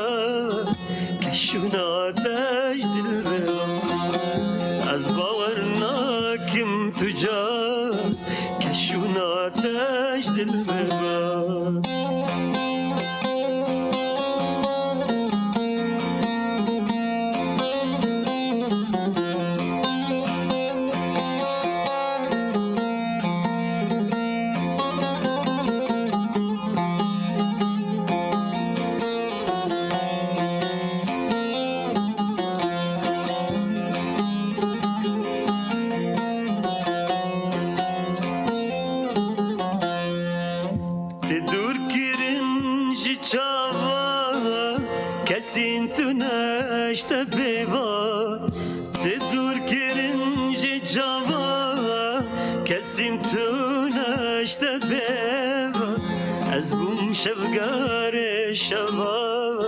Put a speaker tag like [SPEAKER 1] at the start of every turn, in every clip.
[SPEAKER 1] تجار كشونا تجدل ببا از باور ناكم تجار كشونا تجدل ببا. تدور كرن جي چاوا كسين تنشت بيوا تدور كرن جي چاوا كسين تنشت بيوا از بوم شفقار شوا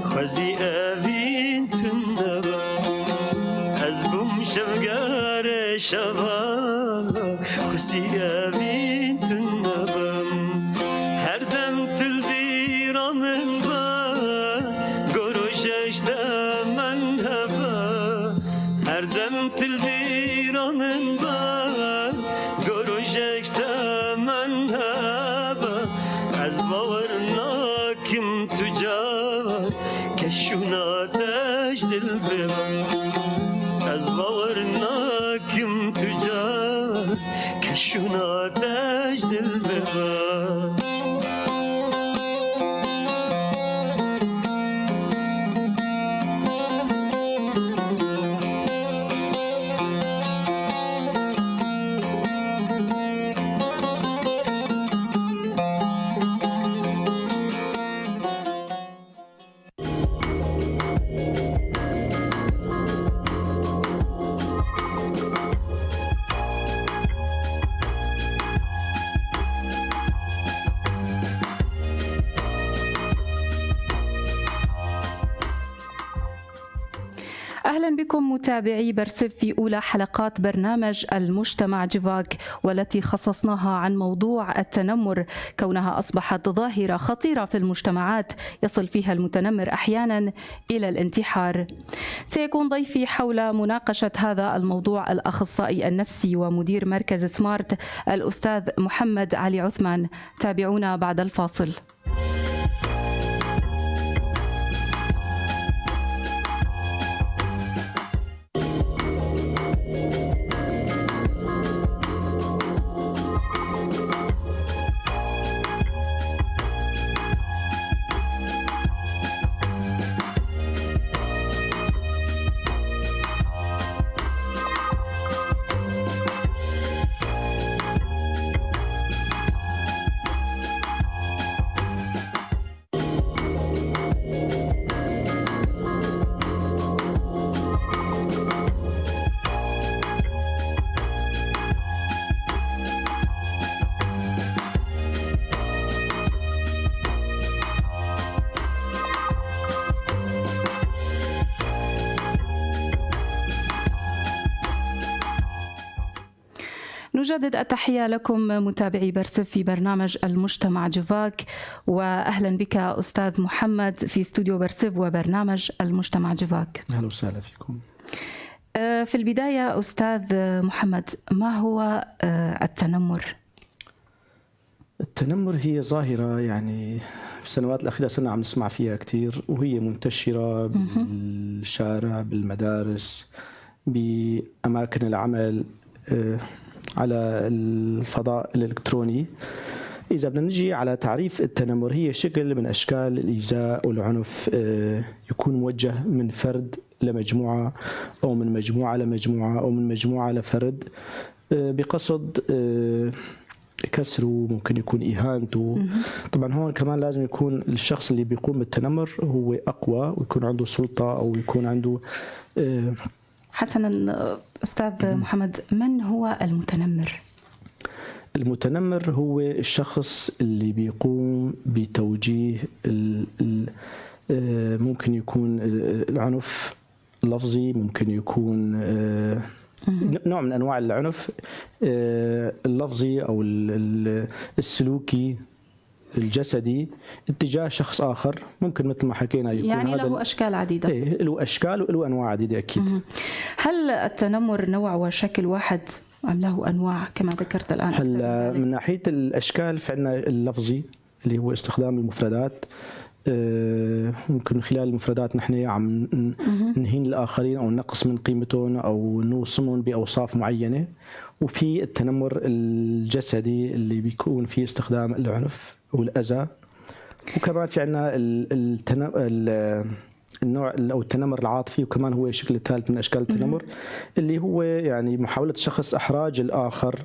[SPEAKER 1] خوزي اوين تنبا از بوم شفقار شوا خوزي اوين تنبا her dem tül min ba Goruş men heba Her dem tül min ba Goruş men heba Ez bawer nakim tücar Keşuna tecdil beba Ez bawer nakim tücar Keşuna tecdil beba.
[SPEAKER 2] اهلا بكم متابعي برسف في اولى حلقات برنامج المجتمع جيفاك، والتي خصصناها عن موضوع التنمر، كونها اصبحت ظاهره خطيرة في المجتمعات يصل فيها المتنمر احيانا الى الانتحار. سيكون ضيفي حول مناقشة هذا الموضوع الاخصائي النفسي ومدير مركز سمارت الاستاذ محمد علي عثمان. تابعونا بعد الفاصل. نجدد التحية لكم متابعي برسف في برنامج المجتمع جفاك، وأهلا بك أستاذ محمد في استوديو برسف وبرنامج المجتمع جفاك.
[SPEAKER 3] اهلا وسهلا فيكم.
[SPEAKER 2] في البداية أستاذ محمد، ما هو التنمر؟
[SPEAKER 3] التنمر هي ظاهرة يعني في السنوات الأخيرة صرنا عم نسمع فيها كثير، وهي منتشرة بالشارع، بالمدارس، بأماكن العمل، على الفضاء الإلكتروني. إذا بدنا نجي على تعريف التنمر، هي شكل من أشكال الإيذاء والعنف، يكون موجه من فرد لمجموعة، أو من مجموعة لمجموعة، أو من مجموعة لفرد، بقصد كسره، ممكن يكون إهانته. طبعا هون كمان لازم يكون الشخص اللي بيقوم بالتنمر هو أقوى، ويكون عنده سلطة، أو يكون عنده
[SPEAKER 2] حسنا أستاذ محمد، من هو المتنمر؟
[SPEAKER 3] المتنمر هو الشخص اللي بيقوم بتوجيه ممكن يكون العنف اللفظي، ممكن يكون نوع من انواع العنف اللفظي او السلوكي. الجسدي اتجاه شخص آخر، ممكن مثل ما حكينا يكون
[SPEAKER 2] يعني
[SPEAKER 3] هذا
[SPEAKER 2] له أشكال عديدة.
[SPEAKER 3] إيه، له أشكال وله أنواع عديدة أكيد.
[SPEAKER 2] هل التنمر نوع وشكل واحد أم له أنواع كما ذكرت الآن؟ أكثر من
[SPEAKER 3] هلا
[SPEAKER 2] ذلك؟
[SPEAKER 3] من ناحية الاشكال في عندنا اللفظي اللي هو استخدام المفردات، ممكن من خلال المفردات نحن عم نهين الاخرين او نقص من قيمتهم او نوصمهم باوصاف معينة. وفي التنمر الجسدي اللي بيكون فيه استخدام العنف والاذى. وكمان في عندنا النوع او التنمر العاطفي، وكمان هو الشكل الثالث من اشكال التنمر، اللي هو يعني محاولة الشخص احراج الاخر،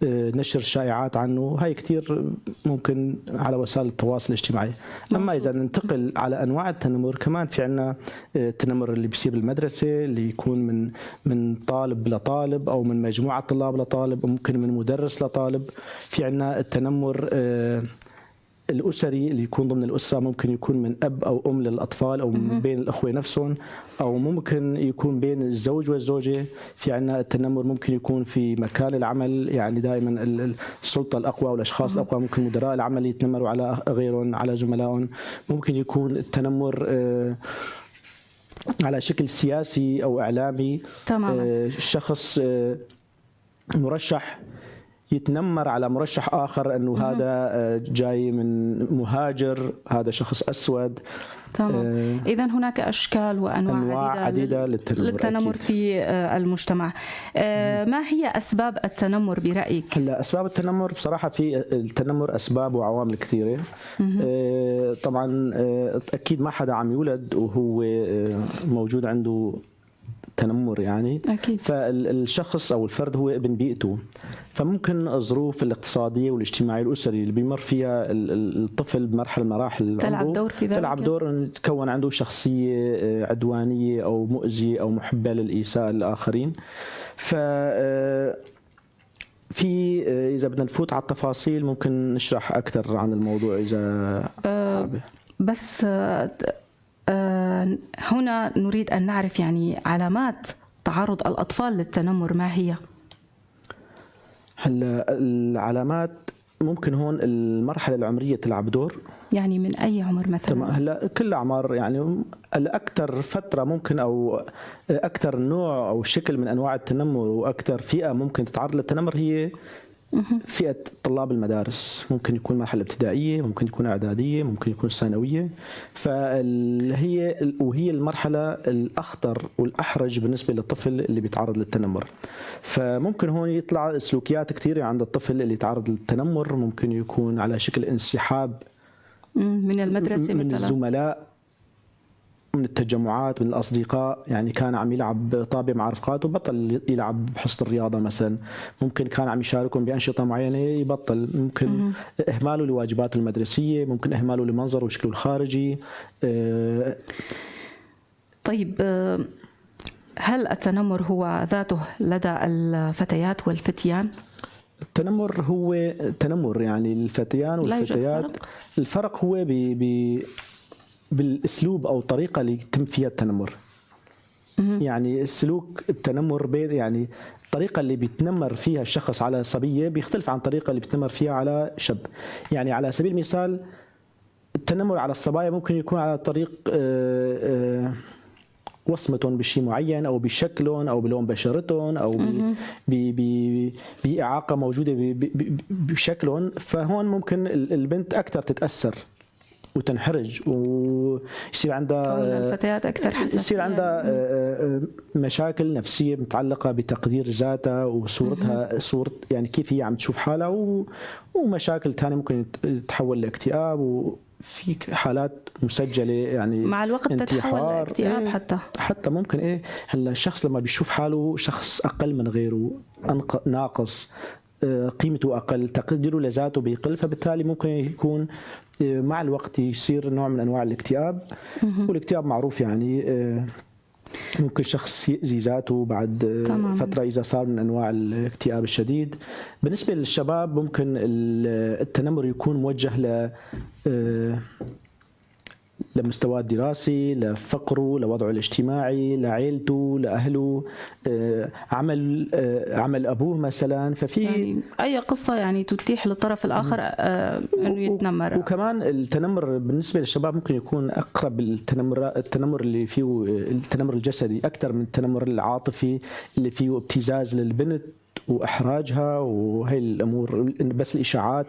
[SPEAKER 3] نشر شائعات عنه، هاي كثير ممكن على وسائل التواصل الاجتماعي. اما اذا ننتقل على انواع التنمر، كمان في عندنا التنمر اللي بيصير بالمدرسة، اللي يكون من طالب لطالب او من مجموعة طلاب لطالب، وممكن من مدرس لطالب. في عندنا التنمر الأسري اللي يكون ضمن الأسرة، ممكن يكون من أب أو أم للأطفال، أو من بين الأخوة نفسهم، أو ممكن يكون بين الزوج والزوجة. في عنا التنمر ممكن يكون في مكان العمل، يعني دائما السلطة الأقوى والأشخاص الأقوى، ممكن مدراء العمل يتنمروا على غيرهم، على زملائهم. ممكن يكون التنمر على شكل سياسي أو إعلامي. شخص مرشح يتنمر على مرشح اخر انه هذا جاي من مهاجر، هذا شخص اسود.
[SPEAKER 2] اذا هناك اشكال وانواع
[SPEAKER 3] أنواع عديدة للتنمر،
[SPEAKER 2] للتنمر
[SPEAKER 3] أكيد.
[SPEAKER 2] في المجتمع. ما هي اسباب التنمر برايك؟
[SPEAKER 3] هلا اسباب التنمر، بصراحة في التنمر اسباب وعوامل كثيرة. طبعا اكيد ما حدا عم يولد وهو موجود عنده تنمر يعني. فالشخص او الفرد هو ابن بيئته، فممكن الظروف الاقتصادية والاجتماعية والاسريه اللي بيمر فيها الطفل بمرحلة من مراحل
[SPEAKER 2] تلعب
[SPEAKER 3] عمره
[SPEAKER 2] دور في ذلك؟
[SPEAKER 3] تلعب دور انه يتكون عنده شخصية عدوانية او مؤذية او محبة للايذاء للاخرين. ف في اذا بدنا نفوت على التفاصيل ممكن نشرح اكثر عن الموضوع اذا حابة.
[SPEAKER 2] بس هنا نريد ان نعرف يعني علامات تعرض الاطفال للتنمر ما هي؟
[SPEAKER 3] هلا العلامات ممكن هون المرحلة العمرية تلعب دور.
[SPEAKER 2] يعني من اي عمر مثلا؟
[SPEAKER 3] تمام، هلا كل الاعمار، يعني هلا اكثر فترة ممكن او اكثر نوع او شكل من انواع التنمر واكثر فئة ممكن تتعرض للتنمر هي فئة طلاب المدارس، ممكن يكون مرحلة ابتدائية، ممكن يكون اعداديه، ممكن يكون ثانوية. فهي وهي المرحلة الاخطر والاحرج بالنسبة للطفل اللي بيتعرض للتنمر. فممكن هون يطلع سلوكيات كثيرة عند الطفل اللي يتعرض للتنمر، ممكن يكون على شكل انسحاب
[SPEAKER 2] من المدرسة
[SPEAKER 3] من
[SPEAKER 2] مثلا،
[SPEAKER 3] الزملاء، من التجمعات، من الأصدقاء. يعني كان عم يلعب طابة مع رفقاته بطل يلعب بحصة الرياضة مثلا، ممكن كان عم يشاركهم بأنشطة معينة يبطل، ممكن إهماله لواجباته المدرسية، ممكن إهماله لمنظره وشكله الخارجي.
[SPEAKER 2] طيب، هل التنمر هو ذاته لدى الفتيات والفتيان؟
[SPEAKER 3] التنمر هو تنمر، يعني الفتيان
[SPEAKER 2] لا يوجد
[SPEAKER 3] والفتيات.
[SPEAKER 2] فرق؟
[SPEAKER 3] الفرق هو ب بالاسلوب او الطريقة اللي يتم فيها التنمر. يعني السلوك التنمر بين، يعني الطريقة اللي بيتنمر فيها الشخص على صبية بيختلف عن الطريقة اللي بيتنمر فيها على شاب. يعني على سبيل المثال التنمر على الصبايا ممكن يكون على طريق وصمتهم بشيء معين او بشكلهم او بلون بشرتهم او باعاقه موجودة بشكلهم، فهون ممكن البنت اكثر تتاثر وتنحرج ويصير عندها
[SPEAKER 2] كون الفتيات اكثر حساسية.
[SPEAKER 3] يصير عندها مشاكل نفسية متعلقه بتقدير ذاتها وصورتها، صوره يعني كيف هي عم تشوف حالها، ومشاكل ثانية ممكن تتحول لاكتئاب، وفي حالات مسجله يعني
[SPEAKER 2] مع الوقت تتحول
[SPEAKER 3] انتحار.
[SPEAKER 2] لاكتئاب.
[SPEAKER 3] إيه.
[SPEAKER 2] حتى
[SPEAKER 3] حتى ممكن ايه، هلا الشخص لما بيشوف حاله شخص اقل من غيره، ناقص، قيمته اقل، تقديره لذاته بيقل، فبالتالي ممكن يكون مع الوقت يصير نوع من انواع الاكتئاب. والاكتئاب معروف، يعني ممكن شخص يأذي ذاته بعد فترة إذا صار من أنواع الاكتئاب الشديد. بالنسبة للشباب ممكن التنمر يكون موجه ل لمستواه الدراسي، لفقره، لوضعه الاجتماعي، لعيلته، لاهله، عمل ابوه مثلا. ففي
[SPEAKER 2] يعني اي قصة يعني تتيح للطرف الاخر انه يتنمر.
[SPEAKER 3] وكمان التنمر بالنسبة للشباب ممكن يكون اقرب التنمر اللي فيه التنمر الجسدي اكثر من التنمر العاطفي اللي فيه ابتزاز للبنت واحراجها وهي الامور، بس الاشاعات.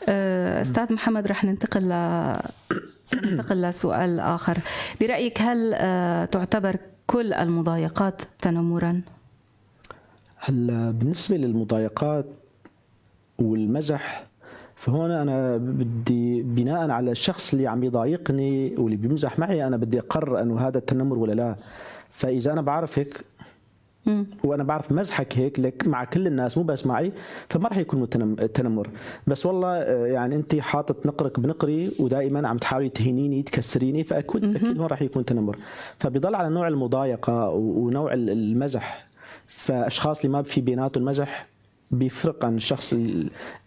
[SPEAKER 2] استاذ محمد، رح سننتقل لسؤال اخر. برايك هل تعتبر كل المضايقات تنمرا؟
[SPEAKER 3] هلا بالنسبة للمضايقات والمزح، فهون انا بدي بناء على الشخص اللي عم يضايقني واللي بيمزح معي، انا بدي اقرر انه هذا التنمر ولا لا. فاذا انا بعرفك وانا بعرف مزحك هيك لك مع كل الناس مو بس معي، فما راح يكون تنمر. بس والله يعني انت حاطط نقرك بنقري ودائما عم تحاولي تهينيني تكسريني، فاكيد اكيد هون راح يكون تنمر. فبيضل على نوع المضايقه ونوع المزح. فاشخاص اللي ما في بيناتهم مزح بيفرق عن الشخص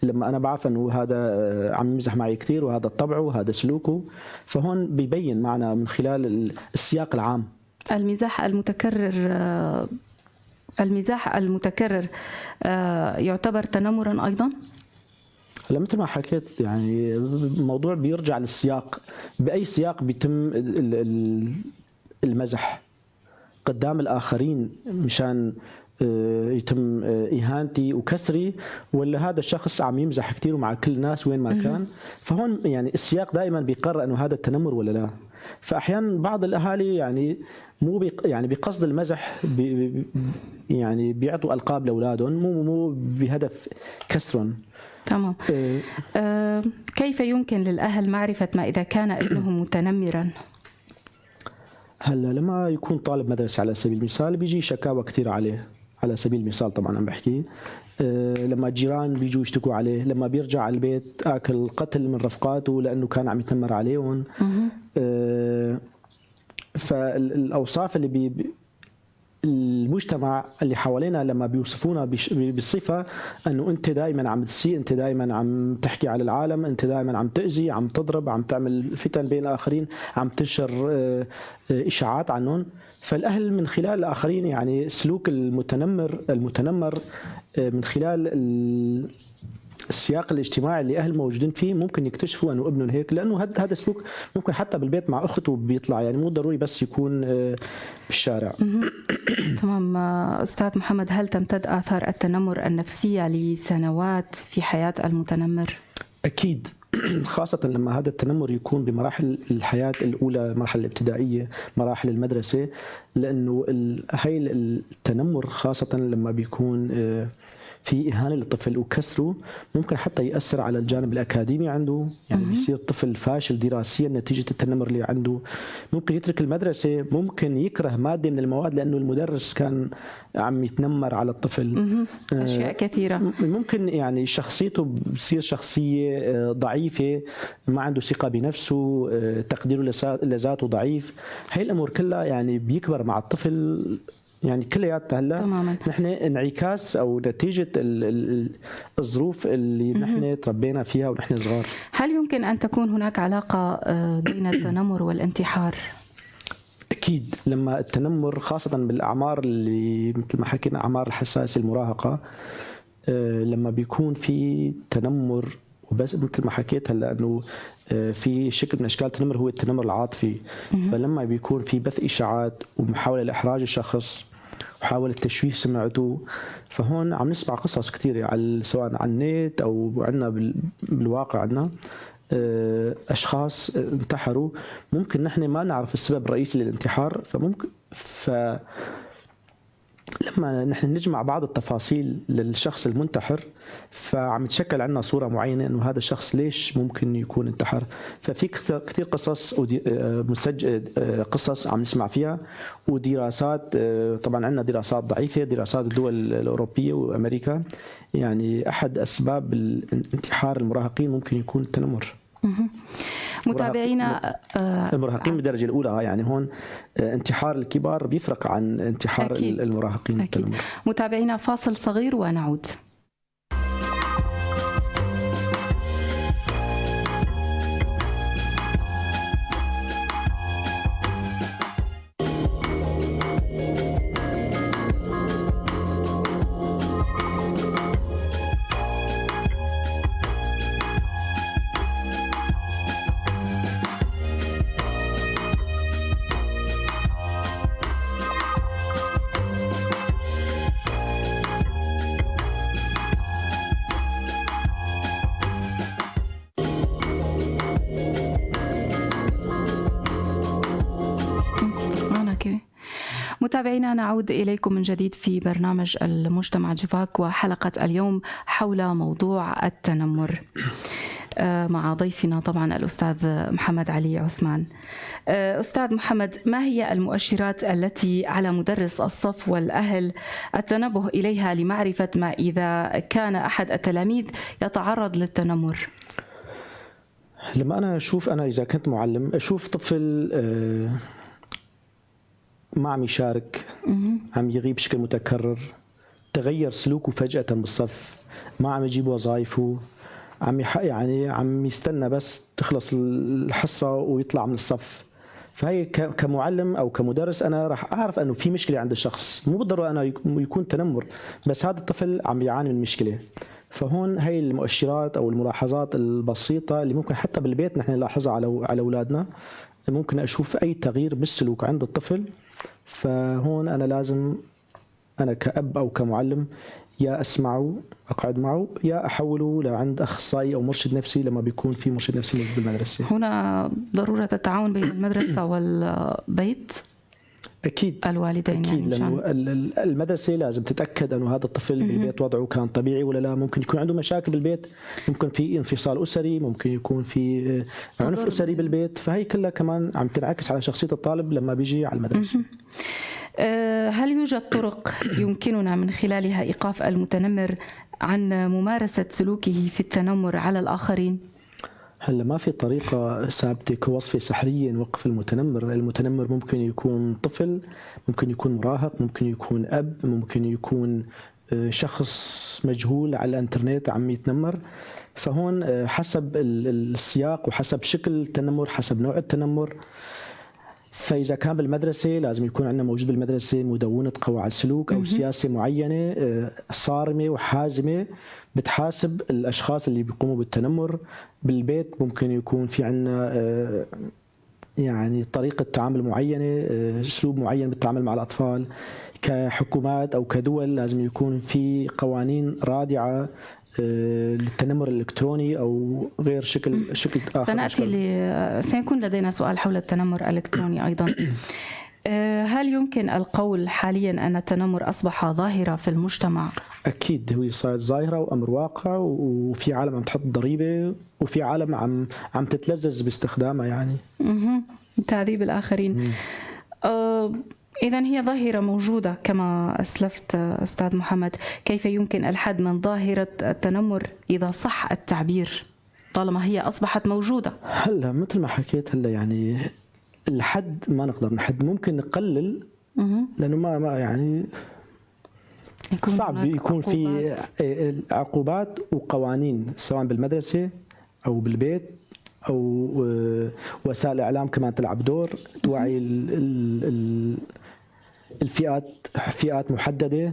[SPEAKER 3] لما انا بعرف انه هذا عم يمزح معي كثير وهذا طبعه وهذا سلوكه، فهون بيبين معنا من خلال السياق العام.
[SPEAKER 2] المزاح المتكرر يعتبر تنمرا ايضا؟
[SPEAKER 3] هلا مثل ما حكيت، يعني الموضوع بيرجع للسياق، باي سياق بيتم المزح قدام الاخرين مشان يتم اهانتي وكسري، ولا هذا الشخص عم يمزح كثير مع كل الناس وين ما كان. فهون يعني السياق دائما بيقرر انه هذا التنمر ولا لا. فاحيانا بعض الاهالي يعني مو يعني بقصد المزح يعني بيعطوا القاب لاولادهم مو بهدف كسرهم.
[SPEAKER 2] تمام. كيف يمكن للاهل معرفة ما اذا كان ابنهم متنمرا؟
[SPEAKER 3] هلا لما يكون طالب مدرسه على سبيل المثال بيجي شكاوى كثير عليه، على سبيل المثال طبعا عم بحكي، لما الجيران بيجوا يشتكوا عليه، لما بيرجع على البيت اكل قتل من رفقاته لانه كان عم يتنمر عليهم. فالاوصاف اللي المجتمع اللي حوالينا لما بيوصفونا بالصفة انه انت دائما عم تسيء، انت دائما عم تحكي على العالم، انت دائما عم تاذي، عم تضرب، عم تعمل فتن بين الاخرين، عم تنشر اشاعات عنهم. فالاهل من خلال الاخرين يعني سلوك المتنمر من خلال السياق الاجتماعي اللي اهل موجودين فيه ممكن يكتشفوا انه ابنهم هيك، لانه هذا سلوك ممكن حتى بالبيت مع اخته بيطلع، يعني مو ضروري بس يكون بالشارع.
[SPEAKER 2] تمام. استاذ محمد، هل تمتد اثار التنمر النفسية لسنوات في حياة المتنمر؟
[SPEAKER 3] اكيد، خاصة لما هذا التنمر يكون بمراحل الحياة الأولى، المرحلة الابتدائية، مراحل المدرسة، لأنه هاي التنمر خاصة لما بيكون في إهانة للطفل وكسره ممكن حتى يأثر على الجانب الأكاديمي عنده، يعني بيصير طفل فاشل دراسيا نتيجة التنمر اللي عنده. ممكن يترك المدرسة، ممكن يكره مادة من المواد لأنه المدرس كان عم يتنمر على الطفل.
[SPEAKER 2] أشياء كثيرة.
[SPEAKER 3] ممكن يعني شخصيته بتصير شخصية ضعيفة، ما عنده ثقة بنفسه، تقديره لذاته ضعيف. هاي الأمور كلها يعني بيكبر مع الطفل، يعني كلياتها هلا نحن انعكاس او نتيجة الظروف اللي نحن تربينا فيها ونحن صغار.
[SPEAKER 2] هل يمكن ان تكون هناك علاقة بين التنمر والانتحار؟
[SPEAKER 3] اكيد، لما التنمر خاصة بالاعمار اللي مثل ما حكينا اعمار الحساسة المراهقة، لما بيكون في تنمر، وبس مثل ما حكيت هلا انه في شكل من اشكال التنمر هو التنمر العاطفي. فلما بيكون في بث اشاعات ومحاولة لاحراج الشخص وحاولة تشويه سمعته، فهون عم نسمع قصص كثيرة على سواء على النت او عندنا بالواقع عندنا اشخاص انتحروا، ممكن نحن ما نعرف السبب الرئيسي للانتحار. فممكن لما نحن نجمع بعض التفاصيل للشخص المنتحر فعم تشكل عندنا صورة معينة انه هذا الشخص ليش ممكن يكون انتحر. ففي كثير قصص قصص عم نسمع فيها ودراسات، طبعا عندنا دراسات ضعيفة، دراسات الدول الأوروبية وأمريكا، يعني أحد أسباب الانتحار المراهقين ممكن يكون التنمر.
[SPEAKER 2] متابعينا
[SPEAKER 3] المراهقين بالدرجة الأولى، يعني هون انتحار الكبار بيفرق عن انتحار أكيد. المراهقين. أكيد.
[SPEAKER 2] متابعينا فاصل صغير ونعود. متابعينا، نعود إليكم من جديد في برنامج المجتمع جفاك وحلقة اليوم حول موضوع التنمر مع ضيفنا طبعا الأستاذ محمد علي عثمان. أستاذ محمد، ما هي المؤشرات التي على مدرس الصف والأهل التنبه إليها لمعرفة ما إذا كان أحد التلاميذ يتعرض للتنمر؟
[SPEAKER 3] لما انا اشوف، انا اذا كنت معلم اشوف طفل ما عم يشارك، عم يغيب بشكل متكرر، تغير سلوكه فجأة بالصف، ما عم يجيب وظائفه، عم يعني عم يستنى بس تخلص الحصة ويطلع من الصف، فهي كمعلم او كمدرس انا راح اعرف انه في مشكلة عند الشخص، مو بالضرورة انا يكون تنمر، بس هذا الطفل عم يعاني من مشكلة. فهون هي المؤشرات او الملاحظات البسيطة اللي ممكن حتى بالبيت نحن نلاحظها على اولادنا. ممكن اشوف اي تغيير بالسلوك عند الطفل، فهون انا لازم انا كأب او كمعلم يا اسمعه، اقعد معه، يا احوله لعند اخصائي او مرشد نفسي لما بيكون في مرشد نفسي موجود بالمدرسة.
[SPEAKER 2] هنا ضرورة التعاون بين المدرسة والبيت.
[SPEAKER 3] اكيد.
[SPEAKER 2] الوالدين.
[SPEAKER 3] اكيد.
[SPEAKER 2] يعني
[SPEAKER 3] لانه المدرسة لازم تتاكد انه هذا الطفل بالبيت وضعه كان طبيعي ولا لا. ممكن يكون عنده مشاكل بالبيت، ممكن في انفصال اسري، ممكن يكون في عنف اسري بالبيت، فهي كلها كمان عم تنعكس على شخصية الطالب لما بيجي على المدرسة.
[SPEAKER 2] هل يوجد طرق يمكننا من خلالها ايقاف المتنمر عن ممارسة سلوكه في التنمر على الاخرين؟
[SPEAKER 3] هلا ما في طريقة ثابتة كوصفة سحرية نوقف المتنمر. المتنمر ممكن يكون طفل، ممكن يكون مراهق، ممكن يكون أب، ممكن يكون شخص مجهول على الانترنت عم يتنمر. فهون حسب السياق وحسب شكل التنمر، حسب نوع التنمر. فاذا كان بالمدرسة لازم يكون عندنا موجود بالمدرسة مدونة قواعد سلوك او سياسة معينة صارمة وحازمه بتحاسب الاشخاص اللي بيقوموا بالتنمر. بالبيت ممكن يكون في عندنا يعني طريقه تعامل معينه، اسلوب معين بالتعامل مع الاطفال. كحكومات او كدول لازم يكون في قوانين رادعة للتنمر الالكتروني او غير شكل اخر.
[SPEAKER 2] سناتي ل... سيكون لدينا سؤال حول التنمر الالكتروني ايضا. هل يمكن القول حاليا ان التنمر اصبح ظاهره في المجتمع؟
[SPEAKER 3] اكيد، هو صارت ظاهره وامر واقع، وفي عالم عم تحط ضريبة وفي عالم عم تتلذذ باستخدامها يعني.
[SPEAKER 2] تعذيب الاخرين. إذا هي ظاهرة موجودة كما أسلفت أستاذ محمد. كيف يمكن الحد من ظاهرة التنمر إذا صح التعبير طالما هي أصبحت موجودة؟
[SPEAKER 3] هلا مثل ما حكيت، هلا يعني الحد ما نقدر نحد، ممكن نقلل، لانه ما يعني
[SPEAKER 2] يكون
[SPEAKER 3] صعب يكون في عقوبات وقوانين سواء بالمدرسة او بالبيت او وسائل الاعلام كمان تلعب دور، توعي الفئات، فئات محدده.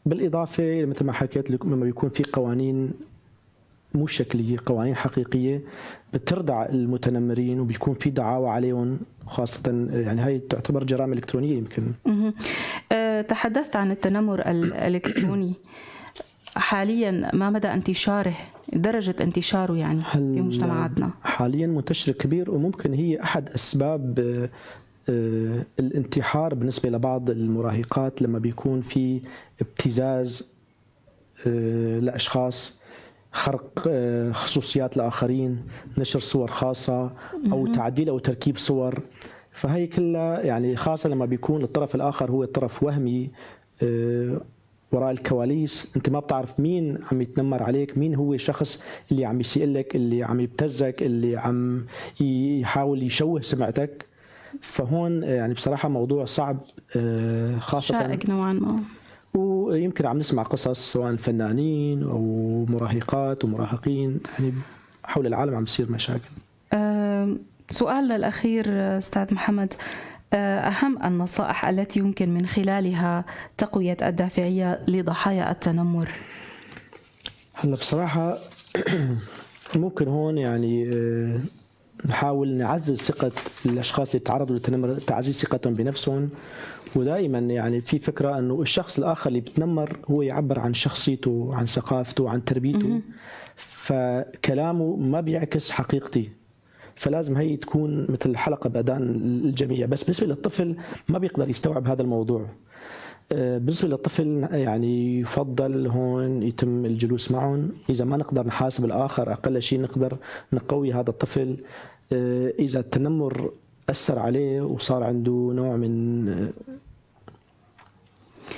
[SPEAKER 3] بالاضافة مثل ما حكيت لكم، لما بيكون في قوانين مو شكليه، قوانين حقيقية بتردع المتنمرين وبيكون في دعاوى عليهم، خاصة يعني هاي تعتبر جرائم الكترونية يمكن.
[SPEAKER 2] تحدثت عن التنمر الالكتروني، حاليا ما مدى انتشاره، درجة انتشاره يعني في مجتمعاتنا؟
[SPEAKER 3] حاليا منتشر كبير، وممكن هي أحد أسباب الانتحار بالنسبة لبعض المراهقات، لما بيكون في ابتزاز لأشخاص، خرق خصوصيات الآخرين، نشر صور خاصة أو تعديل أو تركيب صور. فهي كلها يعني خاصة لما بيكون الطرف الآخر هو طرف وهمي وراء الكواليس، انت ما بتعرف مين عم يتنمر عليك، مين هو الشخص اللي عم يسيء لك، اللي عم يبتزك، اللي عم يحاول يشوه سمعتك. فهون يعني بصراحة موضوع صعب خاصة
[SPEAKER 2] شائك نوعا ما.
[SPEAKER 3] ويمكن عم نسمع قصص سواء فنانين او مراهقات ومراهقين، يعني حول العالم عم بصير مشاكل.
[SPEAKER 2] سؤال الأخير أستاذ محمد، أهم النصائح التي يمكن من خلالها تقوية الدافعية لضحايا التنمر؟
[SPEAKER 3] هلا بصراحة ممكن هون يعني نحاول نعزز ثقة الأشخاص اللي تعرضوا للتنمر، تعزيز ثقتهم بنفسهم. ودائما يعني في فكرة أنه الشخص الآخر اللي بتنمر هو يعبر عن شخصيته، عن ثقافته، عن تربيته، فكلامه ما بيعكس حقيقتي. فلازم هي تكون مثل حلقة باذان الجميع. بس بالنسبة للطفل ما بيقدر يستوعب هذا الموضوع. بالنسبة للطفل يعني يفضل هون يتم الجلوس معهم، اذا ما نقدر نحاسب الاخر اقل شيء نقدر نقوي هذا الطفل. اذا التنمر اثر عليه وصار عنده نوع من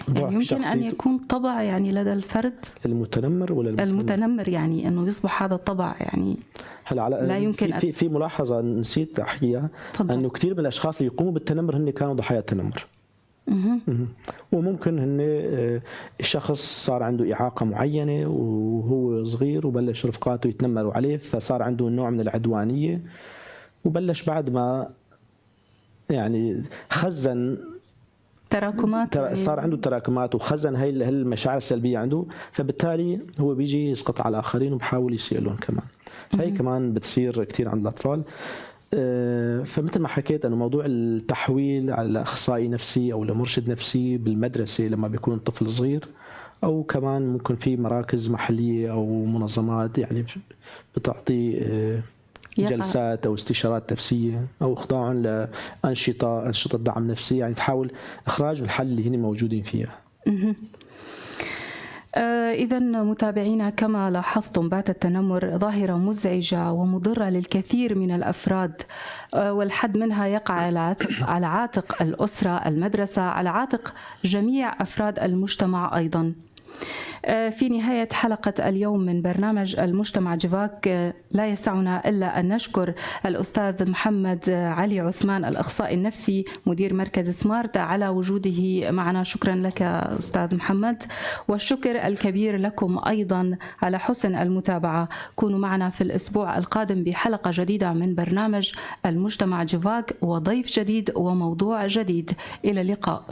[SPEAKER 3] ضعف
[SPEAKER 2] يعني يمكن أن
[SPEAKER 3] شخصيته.
[SPEAKER 2] يكون طبع يعني لدى الفرد
[SPEAKER 3] المتنمر ولا المتنمر؟
[SPEAKER 2] المتنمر، يعني أنه يصبح هذا الطبع يعني
[SPEAKER 3] هلا على
[SPEAKER 2] لا يمكن
[SPEAKER 3] في ملاحظة نسيت احكيها.
[SPEAKER 2] تفضل.
[SPEAKER 3] انه كثير من الاشخاص اللي يقوموا بالتنمر هن كانوا ضحايا التنمر. مهم. وممكن هن شخص صار عنده إعاقة معينة وهو صغير وبلش رفقاته يتنمروا عليه، فصار عنده نوع من العدوانية، وبلش بعد ما يعني خزن
[SPEAKER 2] تراكمات يعني
[SPEAKER 3] صار عنده تراكمات وخزن هاي المشاعر السلبية عنده، فبالتالي هو بيجي يسقط على الآخرين وبحاول يسيء لهم كمان. فهي كمان بتصير كثير عند الأطفال. فمثل ما حكيت انه موضوع التحويل على اخصائي نفسي او لمرشد نفسي بالمدرسة لما بيكون الطفل صغير، او كمان ممكن في مراكز محليه او منظمات يعني بتعطي جلسات او استشارات نفسية او اخضاعهم لانشطه انشطة دعم نفسي، يعني تحاول اخراج الحل اللي هن موجودين فيها.
[SPEAKER 2] إذا متابعينا، كما لاحظتم بات التنمر ظاهرة مزعجة ومضرة للكثير من الأفراد، والحد منها يقع على عاتق الأسرة، المدرسة، على عاتق جميع أفراد المجتمع أيضا. في نهاية حلقة اليوم من برنامج المجتمع جيفاك، لا يسعنا إلا أن نشكر الأستاذ محمد علي عثمان الأخصائي النفسي مدير مركز سمارت على وجوده معنا. شكرا لك أستاذ محمد، والشكر الكبير لكم أيضا على حسن المتابعة. كونوا معنا في الأسبوع القادم بحلقة جديدة من برنامج المجتمع جيفاك وضيف جديد وموضوع جديد. إلى اللقاء.